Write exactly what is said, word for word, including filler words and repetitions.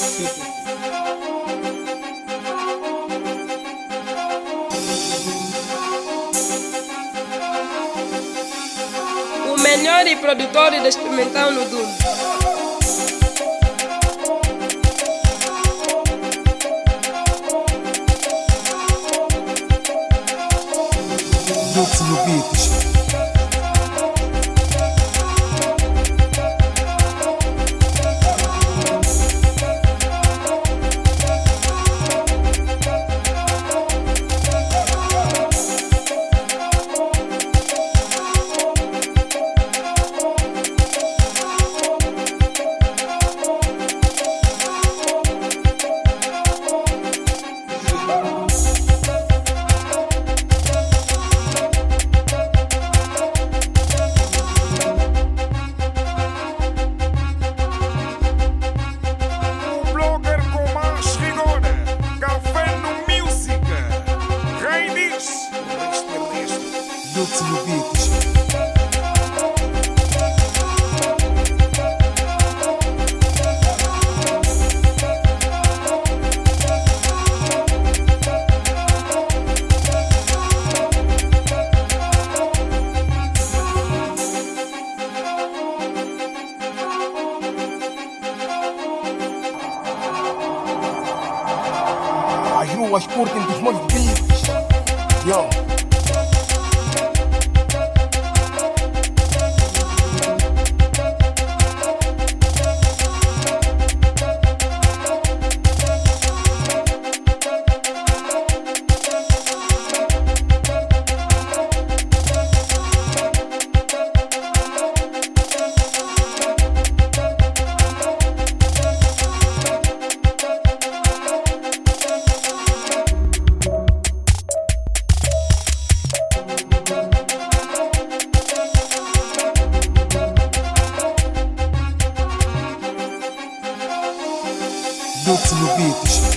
Beats. O melhor produtor de instrumental no Duma. Beats no Beats. O blogger Comas Rigona, Café no Music, Rainix. Beats no Beats. Ajuda os curtem dos meus vídeos. Yo. Beats no Beats.